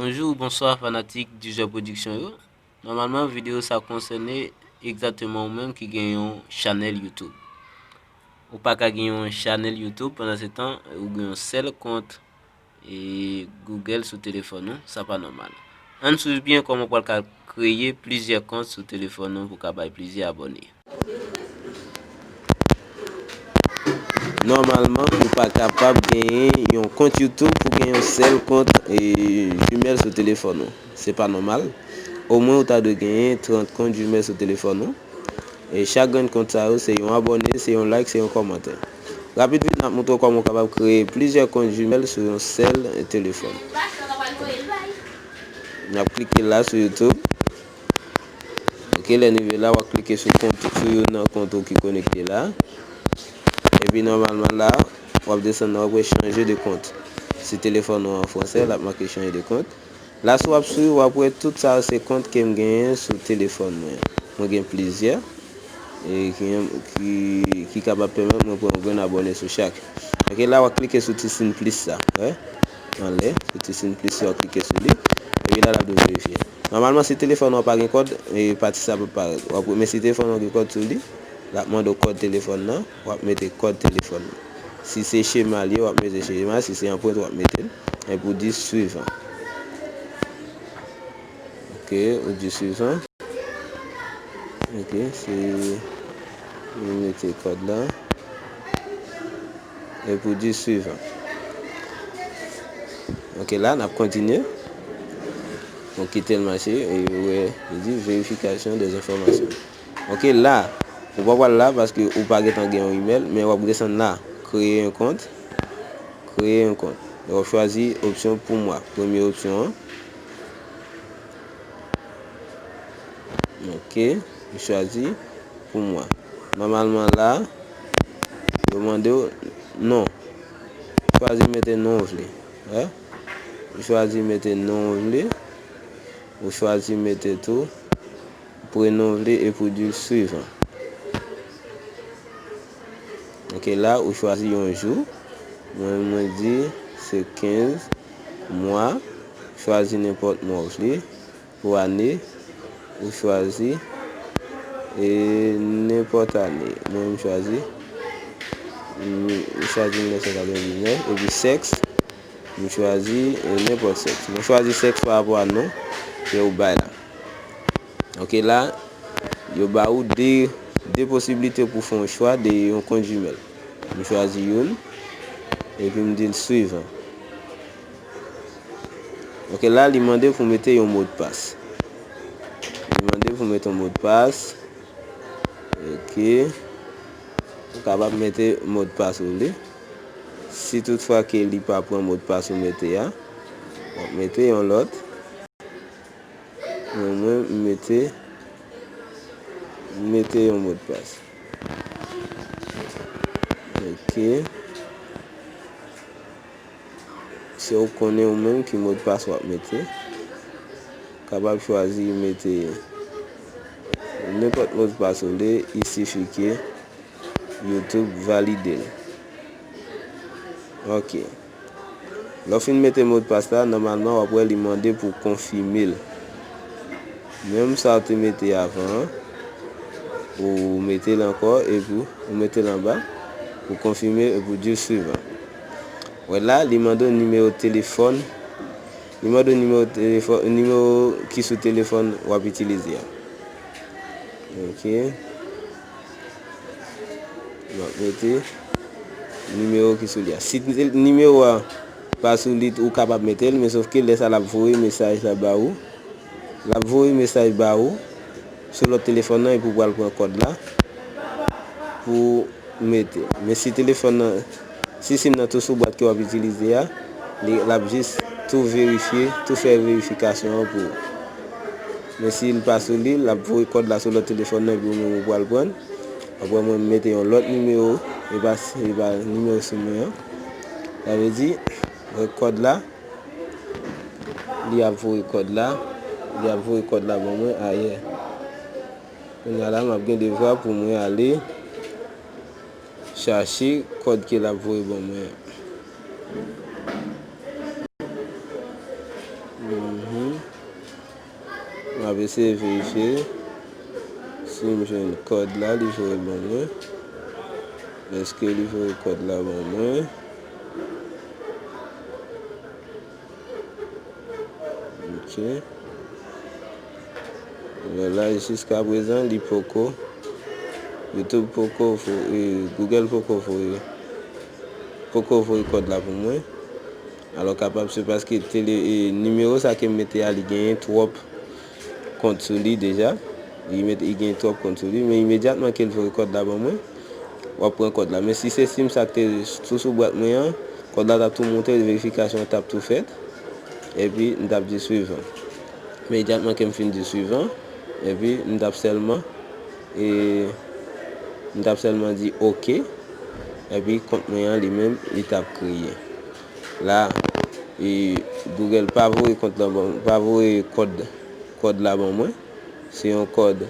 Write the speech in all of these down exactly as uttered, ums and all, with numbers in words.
Bonjou, bonswa fanatik Dizè Pwodiksyon yo. Nòmalman, videyo sa konsène egzakteman ou menm ki gen yon chanèl YouTube. Ou pa ka gen yon chanèl YouTube pandan se tan ou gen yon sèl kont e Google sou telefòn ou, sa pa nòmal. Ann swiv byen kòman w pral ka kreye plizyè kont sou telefòn ou pou w ka bay plizyè abòne. Nòmalman, ou pa kapab genyen yon kont YouTube pou gen yon sèl kont e Gmail sou telefòn ou. Se pa nòmal. Omwen ou ta dwe genyen trant kont Gmail sou telefòn ou. E chak grenn kont sa yo, se yon abòne, se yon like, se yon kòmantè. Rapid vit, n ap montre w kòman w kapab kreye plizyè kont Gmail sou yon sèl telefòn. N ap klike la sou YouTube. Ok, lè n rive la, w ap klike sou kont, sou youn nan kont ou ki konekte la. Epi nòmalman la, w ap desann nan, w ap wè chanje de kont. Si telefòn ou an fransè, l ap make chanje de kont. La, si w ap swiv, w ap wè tout sa yo se kont ke m genyen sou telefòn mwen. Mwen gen plizyè e ki, ki, ki kapab pèmèt mwen pran yon grenn abòne sou chak. Ok, la w ap klike sou ti siy plis sa, wè? Anlè, sou ti siy plis sa, w ap klike sou li. Epi la, l ap di w verifye. Nòmalman, si telefòn ou an pa gen kòd, e pati sa p ap parèt. W ap, men si telefòn ou an gen kòd sou li, l ap mande w kòd telefòn nan, w ap mete kòd telefòn nan. Si se chema li ye, w ap mete chema, si se anprent, w ap mete l. Epi w di swivan. Ok, ou di swivan. Ok, se, nou mete kòd la. Epi w di swivan. Ok, la, n ap kontinye. Nou kite l mache, e ou wè, li di vérification des informations. Ok, la, ou pa pral la paske ou pa gentan gen yon email, men w ap desann la, créer un compte, créer un compte. Donk, w ap chwazi opsyon pour moi, premye opsyon an. Ok, m chwazi pour moi. Nòmalman la, yo mande w non. Chwazi mete non w vle. Wè? Ou chwazi mete non w vle. Ou chwazi mete tou prenon w vle epi w di l swivan. Ok, la ou chwazi yon jou. Mwen, mwen di se kenz mwa. Chwazi nenpòt mwa w vle. Pou ane, ou chwazi e nenpòt ane. Mwen, m chwazi, m chwazi mil nèf san katrevendiznèf. Epi sèks, m chwazi e nenpòt sèks. Mwen chwazi sèks pa rapò a non ke ou bay la. Ok, la, yo ba ou de, de posiblite pou fè yon chwa de yon kont Gmail. M chwazi youn, epi m di l swivan. Ok, la, li mande pou mete yon modpas. Li mande pou mete yon modpas. Ok. Ou kapab mete modpas ou vle. Si toutfwa ke li pa pran modpas ou mete a, w ap mete yon lòt. Men mwen, m mete, m mete yon modpas. Ok. Se ou konnen ou menm ki modpas w ap mete. Kapab chwazi mete nenpòt modpas ou vle, il suffit que YouTube valide l. Ok. Lè w fin mete modpas la, nòmalman w ap wè li mande pou konfime l. Menm sa w te mete avan an, ou mete l ankò epi ou mete l anba pou konfime epi w di l swivan. Wè la, li mande w nimewo telefòn. Li mande w nimewo telefòn, nimewo ki sou telefòn w ap itilize a. Ok. M ap mete nimewo ki sou li a. Si nimewo a pa sou li, ou kapab mete l, men sòf ke lè sa l ap voye mesaj la ba ou. L ap voye mesaj ba ou sou lòt telefòn nan epi w pral pran kòd la pou mete. Men si telefòn nan, si sim nan tou sou bwat ke w ap itilize a, li, l ap jis tou verifye, tou fè verifikasyon an pou ou. Men si l pa sou li, l ap voye kòd la sou lòt telefòn nan epi ou menm ou pral pran l. Apre mwen, m mete yon lòt nimewo, e pa, e pa nimewo sou mwen an. Sa vle di, avèk kòd la, li ap voye kòd la, li ap voye kòd la ban mwen ayè. Kounye a la, m ap gen devwa pou mwen ale chache kòd ke l ap voye ban mwen an. M Mhm. M ap eseye verifye si m jwenn kòd la, li voye ban mwen. Èske li voye kòd la ban mwen? Ok. Alò la, jiskaprezan, li poko, YouTube poko vo-, e, Google poko voye, poko voye kòd la pou mwen. Alò, kapab se paske tele-, e, nimewo sa ke m mete a, li genyen twòp kont sou li deja. Li met-, li gen twòp kont sou li, men imedyatman ke l voye kòd la ban mwen, w ap pran kòd la. Men si se sim sa k te tou sou bwat mwen an, kòd la t ap tou monte, verifikasyon an t ap tou fèt, epi m t ap di suivant. Imedyatman ke m fin di suivant, epi m t ap sèlman, e, m t ap sèlman di ok, epi kont mwen an li menm, li t ap kreye. La, e, Google pa voye kont la ban, pa voye kòd, kòd la ban mwen. Se yon kòd,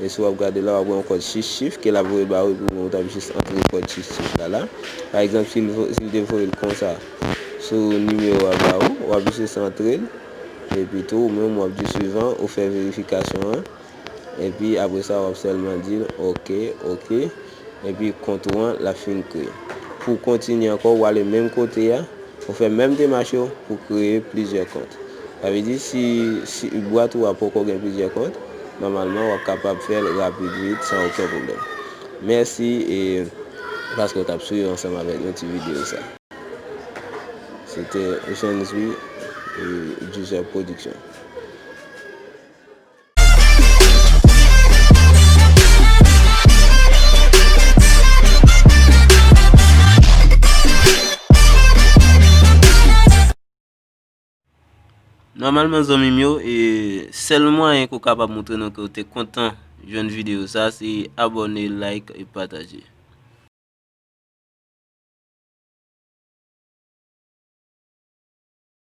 e si w ap gade la, w ap wè yon kòd sis chif ke l ap voye ba ou, epi ou menm ou t ap jis antre kòd sis chif la la. Pa egzanp, si l vo-, si l te voye l konsa sou nimewo a ba ou, w ap jis antre l, epi tou, ou menm w ap di suivant, ou fè verifikasyon an, epi apre sa, w ap sèlman di l ok, ok, epi kont ou an, l ap fin kreye. Pou w kontinye ankò, w ale menm kote a, ou fè menm demach yo pou kreye plizyè kont. Sa vle di, si, si bwat ou a poko gen plizyè kont, nòmalman, w ap kapab fè l rapid, vit, san okenn pwoblèm. Mèsi, e, paske w t ap swiv ansanm avèk nou ti videyo sa. Se te Jenzwi, e, Djizè Pwodiksyon. Nòmalman, zanmi m yo, e sèl mwayen ke w kapab montre nou ke w te kontan jwenn videyo sa, se abòne, like e pataje.